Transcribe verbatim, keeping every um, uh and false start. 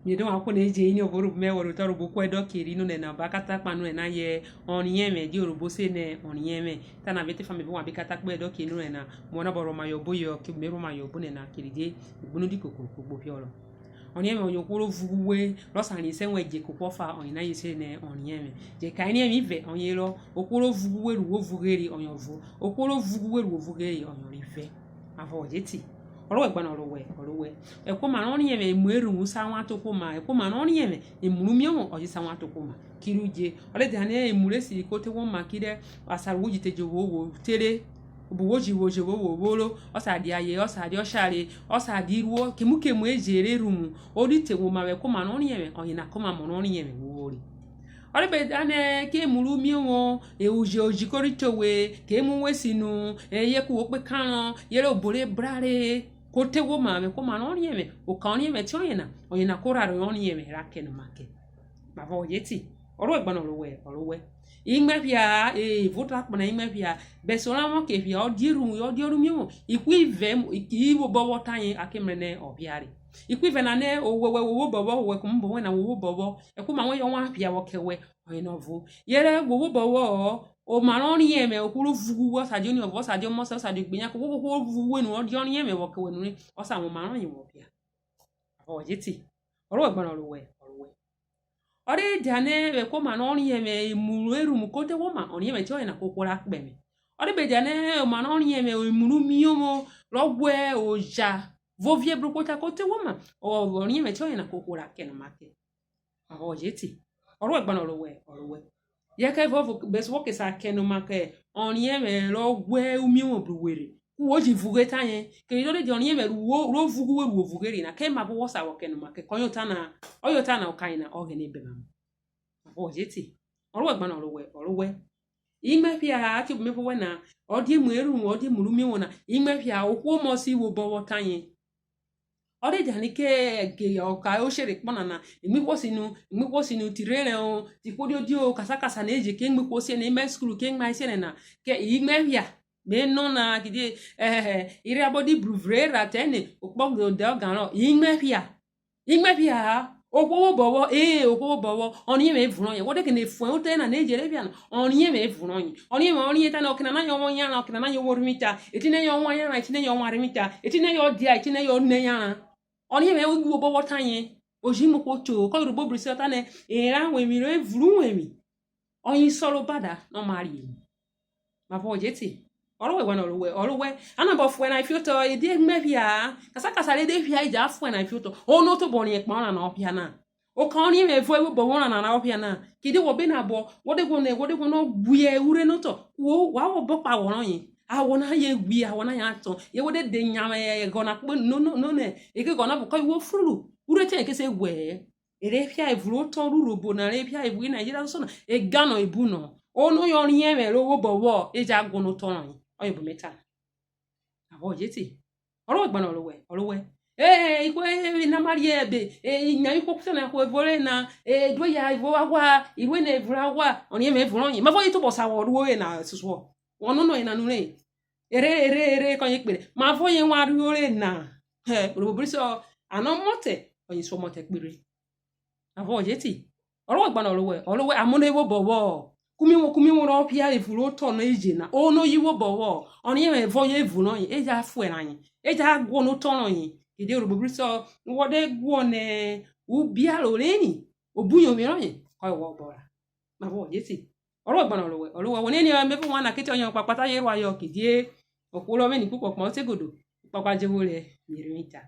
Mi de wan kpo na eje, ini ọvo ro mẹ wọ rẹ otọ ro bo ku ẹdọ keri nonẹ na, ba ka ta kpa nonẹ na yẹ ọriẹnvwẹ, die ro bo se nẹ ọriẹnvwẹ? Ta na vwẹ etefa mi vẹ wan bi ka ta kpo ẹdọ keri nonẹ na, mu ọ nabọ rhoma yọ obo yọ, ke me rhoma yọ obo nẹ na, kiridie igbunu di kokoroko kpo phiyọ rọ. Ọriẹnvwẹ ọyen ohwo ro vughe uwe, rọ sa riẹn sẹ wẹn je kohwo ọfa, ọyena ye se nẹ ọriẹnvwẹ. Je ka ẹriẹnvwẹ ivẹ ọyen herọ, ohwo ro vughe uwe ru wo vugheri, ọyen ọvo, ohwo ro vughe uwe ru wo vugheri, ọyen ọrivẹ. Mavọ wọ je te? Ọ ro wẹ gbanọ, ọ ro wẹ, ọ ro wẹ. Ẹkuoma rẹ ọriẹnvwẹ, emu erhuvwu sa wan te okuoma, ẹkuoma rẹ ọriẹnvwẹ, emu rẹ umiovwo, ọ je sa wan te okuoma. Kiri udje, ọ de dianẹ emu re siri ko te woma, kidie asan ru wo ji te jovwo wo tere, obo wo ji vwo jovwo wo vworo, ọ sa dia aye, ọ sa dia ọshare, ọ sa dia iruo, kemu kemu eje re rhuvwu, o di te woma vwẹ ẹkuoma rẹ ọriẹnvwẹ, ọyena kẹ omamọ rẹ ọriẹnvwẹ wo vwori. Ọ de gbe dianẹ ke emu rẹ umiovwo, e, uje oji ko rhi te owẹ, ke emu we sinu, e, ye ku wo kpe kanrọ, yẹrẹ obo re brare, ko te woma vwẹ ẹkuoma rẹ ọriẹnvwẹ, oka ọriẹnvwẹ tiọyena, ọyena ko rharo rẹ ọriẹnvwẹ ra kẹnoma kẹ. Mavọ wọ je te? Ọ ro wẹ gbanọ, ọ ro wẹ, ọ ro wẹ. Imuẹphia, e, vwo ta kpana imuẹphia, bẹsiẹ orọnvwọn ke phia, ọ dia erhuvwu, ọ dia orumiovwo, ihwo ivẹ, ihwo obọ vwọ ta yen, a ke mrẹ nẹ ọ phiare. Ihwo ivẹ na nẹ, owẹwẹ wo vwo obọ vwọ, owẹ kẹ obọ wẹn na wo vwo obọ vwọ, ẹkuoma wẹn yọ wan phia vwọ kẹ wẹ, ọyena ọvo. Yẹrẹ wo vwo obọ vwọ-ọ, oma rẹ ọriẹnvwẹ, ohwo ro vughe uwe, ọ sa dia oniọvo, ọ sa dia ọmọsẹ, ọ sa dia ogbeyan, kohwo kohwo ro vughe uwe nu, ọ dia ọriẹnvwẹ vwọ kẹ wẹ nure, ọ sa wan oma rọyen vwọ phia. Mavọ wọ je te? Ọ ro wẹ gbanọ, ọ ro wẹ, ọ ro wẹ. Ọ de dianẹ vwẹ ẹkuoma rẹ ọriẹnvwẹ, emu ro erhuvwu ko te woma, ọriẹnvwẹ tiọyena kohwo ra kpẹvwẹ. Ọ de gbe dianẹ oma rẹ ọriẹnvwẹ, emu rẹ umiovwo, rọ ghwẹ oja vwo viẹ bru kpota ko te woma, ọ, ọriẹnvwẹ tiọyena kohwo ra kẹnoma kẹ. Mavọ wọ je te? Ọ ro wẹ gbanọ, ọ ro wẹ, ọ ro wẹ. Yẹ kẹ vwọ vwo bẹsiẹ wọ ke sa kẹnoma kẹ ọriẹnvwẹ rọ ghwẹ umiovwo bru we rhe, ku wo ji vughe ta yen, kere o de dia ọriẹnvwẹ ru wo, ro vughe uwe ru wo vugheri na, kẹ mavọ wọ sa vwọ kẹnoma kẹ, kọyen ota na, ọye ota na, ọke yena Ọghẹnẹ bẹn mamọ. Mavọ wọ je te? Ọ ro wẹ gbanọ, ọ ro wẹ, ọ ro wẹ. Imuẹphia, a te obo me vẹ owẹ na, ọ dia emu erhuvwu, ọ dia emu rẹ umiovwo na, imuẹphia, ohwo mọ si vwo obọ vwọ ta yen. Ọ de dianẹ ke, ke ọka oshere kpọ nana, imihwo sinu, imihwo sinu, ti rherẹn o, ti kpo diodio, kasa kasa na eje ke imihwo siẹnẹ, ime sukuru ke ima siẹnẹ na, ke imuẹphia, me nọ na, kidie, eh, irhiabọ di bru vre ra ta ẹne, okpọ odẹ ọga rọ, imuẹphia. Imuẹphia-a, ohwo vwobọ vwọ, e, ohwo vwobọ vwọ, ọriẹnvwẹ evun rọyen. Wọ de kene fuẹrẹn otọ yena na eje re phia na, ọriẹnvwẹ evun rọyen. Ọriẹnvwẹ, ọriẹn tanẹ, ọke nana yen ọ vwọ yanran, ọke nana yen ọ vwọ rhivwin cha, etinẹ yen ọ wan yanran, etinẹ yen ọ wan rhivwin cha, etinẹ yen ọ dia, etinẹ yen ọ nẹ yanran. Ọriẹnvwẹ vwobọ vwọ ta yen, o ji mu ohwo cho, kọ Urhobo bru si ọ tanẹ, eranvwe mi ro evun uwevwin, ọyen isọ rẹ obada nọ ma rhie. Mavọ wọ je te? Ọ ro wẹ ghwa nẹ ọ ro wẹ, ọ ro wẹ. A nabọ fuẹrẹn ayen fiotọ, e de muẹ phia-a. Kasa kasa re de phia, e ja fuẹrẹn ayen fiotọ. Ono tobọ riẹn kpahen ọnana ọ phia na? Oka ọriẹnvwẹ vọ vwobọ vwọ ọnana ra ọ phia na? Kidie wọ be nabọ, wọ de guọnọ, wọ de guọnọ ghwiẹ urhe notọ, wo, wa vwọ obọ kpahọ rọyen. Awọ na yen ghwiẹ, awọ na yen tọn. Ye wo de de yanrhe ẹghọ na kpo no, no, no nẹ eghẹghọ na vwọ kọye wo fruru, urhe tiọyen ke se ghwẹ-ẹ. E re phia evun rẹ otọ rẹ Urhobo na, re phia evun ri Nigeria soso na, e ganọ ibu nọ. Ono yọ riẹn vwẹ ro vwobọ vwọ, e ja guọnọ otọ rọyen. Ọyen obo me ta na. Avọ je te. Ọ ro wẹ gbanọ, ọ ro wẹ, ọ ro wẹ. E, ihwo, e, e, na ma riẹ ẹbe, e, iyan ihwo kutọ na, ihwo evo re na, e, edwe ya evo aghwa, iruo na evun aghwa, ọriẹnvwẹ evun rọyen. Mavọ yen tobọ sa vwọ ruo re na, susuọ? Wọ nono yena nure. Ere, ere, ere, kọyen kpere. Mavọ yen wa ruo re na? Hẹ, Urhobo bri sọ, anọ ọmọtẹ, ọyen suọ ọmọtẹ kpere. Avọ je te. Ọ ro wẹ gbanọ, ọ ro wẹ, ọ ro wẹ, amo ne vwobọ vwọ. Kumi wo, kumi wo rọ phia evun rẹ otọ na eje na. Ono yi vwobọ vwọ. Ọriẹnvwẹ vọ ye evun rọyen, e ja fuẹrẹn ayen, e ja guọnọ otọ rọyen. Kidie Urhobo bri sọ, wọ de guọnọ ubiaro rẹ eri, obuyovwi rọyen, kọye wọ obọ ra. Mavọ je te. Ọ ro wẹ gbanọ, ọ ro wẹ, ọ ro wẹ. Wọ nene me vẹ wan na, kete ọyen ọkpakpata ye rua yọ, kidie ohwo rọ vwẹ eni kpokpọ kpọ otegodo, ọkpakpa je vwo rẹ mi rhivwin cha.